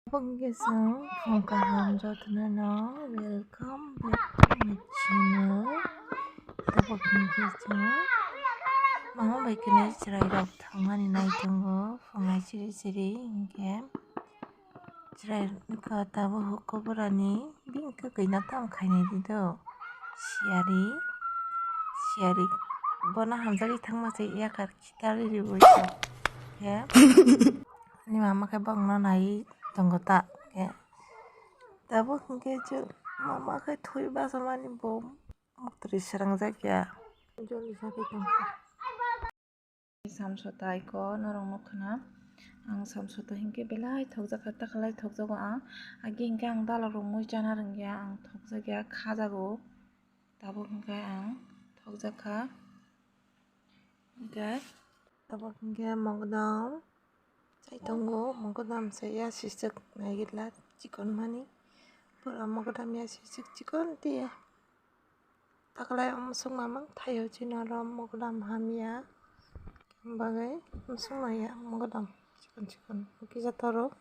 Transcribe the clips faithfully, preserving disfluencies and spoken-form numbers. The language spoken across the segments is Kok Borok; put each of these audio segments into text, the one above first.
Tabuk hwnkhe chwng phung kaham jotono no welcome back to my channel. Tabuk hwnkhe chwng mama bai kwnwi chwrairok thangmani nai tongo phungai chiri chiri hwnkhe chwrai wngkha tabuk hukubrani bini kwkwi no tamo khainai di do siyari siyari bono hamjagwi thangma se yakar khitarwi riwi khe. Ani mama khe bokno nai tongo ta khe. Tabuk hwnkhe chwng mama khe thwi bachomani bo muktri srangjak ya. Joli sagwi tongkha. Samsota iko norok nukha na. Ang samsota hinkhe belai thokjakha, takhalai thokjago ang. Agi hinkhe ang dalok rok mui chana rwngya, ang thokjakya, khajago. Tabuk hinkhe ang thokjakha. Hinkhe tabuk hinkhe mogodam. Chai tongo, mogodam se ya sisik naigila chikon mani. Pura mogodam ya sisik chikon tiya. Taklai musuk mamang thaio chini oro mogodam hamya. Bagwi musuk maya mogodam chikon chikon kisa toro.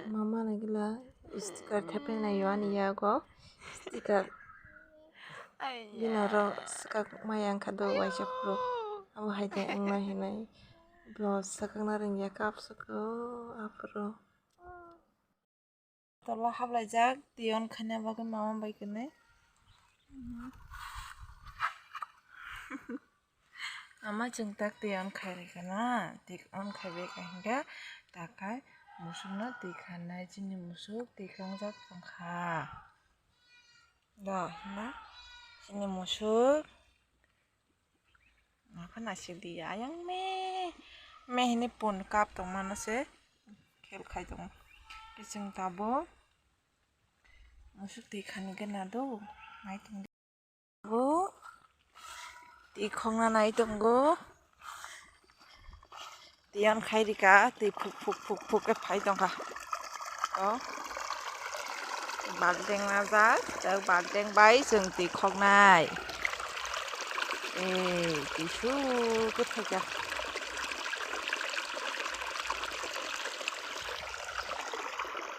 Mama naigila sticker thepai naio ani yago. Sticker. Bini oro swkak maya wngkha do waisa phuru. Abo hai khe wngna hinwi bo swkakna rwngya cup swkao aphuru. Tola hablaijak twi on khaina bagwi mama bai kwnwi. Ama chwng tak twi on khai rwkha na, twi on khai bai kha hinkhe takhai musukno twi khanai, chini musuk twi kangjak tongkha. Do, hima chini musuk. Apa nasik di ayang me, me hini pun kap tong mano se khel khai tong. Chwng tabuk musuk twi khani gana do, nai tong. Bo twi khongna nai tongo. Twi on khai rika, twi phuk phuk phuk phuk khe phai tongkha. O. Bakdeng najak, tak bakdeng bai chwng twi khoknai. Ei, twi su khe phaikha.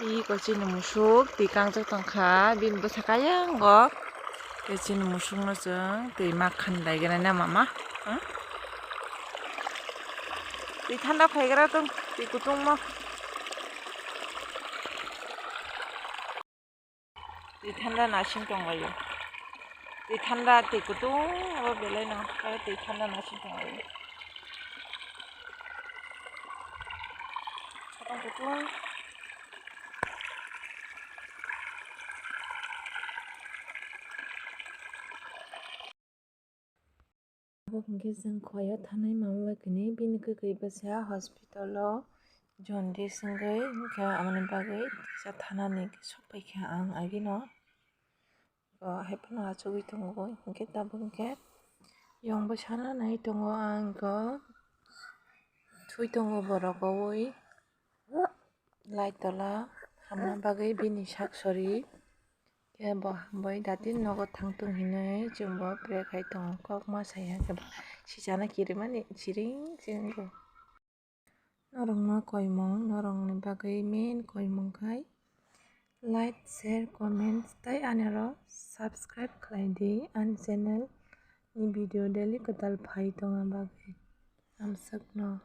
Iko chini musuk twi kangjak tongkha, bini bwsakhe ayang go. Tei chini musukno chwng twi ma khandai gwnai na mama. Hmm? Twi thanda phaigra tong, twi kutung ma. Twi thanda nasing tonglaio. Twi thanda twi kutung abo belai no, twi thanda nasing tonglaio. Kutung kutung. Abo hwnkhe chwng khoyo thanai mama bai kwnwi bini kwkwi bwsa hospital o jaundice wngwi wngkha, aboni bagwi kisa thanani sok paikha ang agino. Bo haiphano achugwi tongo, hinkhe tabuk hinkhe yong bwsano nai tongo ang, twi tongo borok owi. Light tola hamna bagwi bini sak sori khe bo hambai dati nogo thangtung hinwi chwngbo pray khai tongo, kok ma sai hakhe bo sichana kirimani siring se wngkha. Norokno koimung, norokni bagwi main koimung khai like, share, comment tei ani oro subscribe khlai di ani channel ni video daily kwtal phai tongna bagwi. Hamswkno.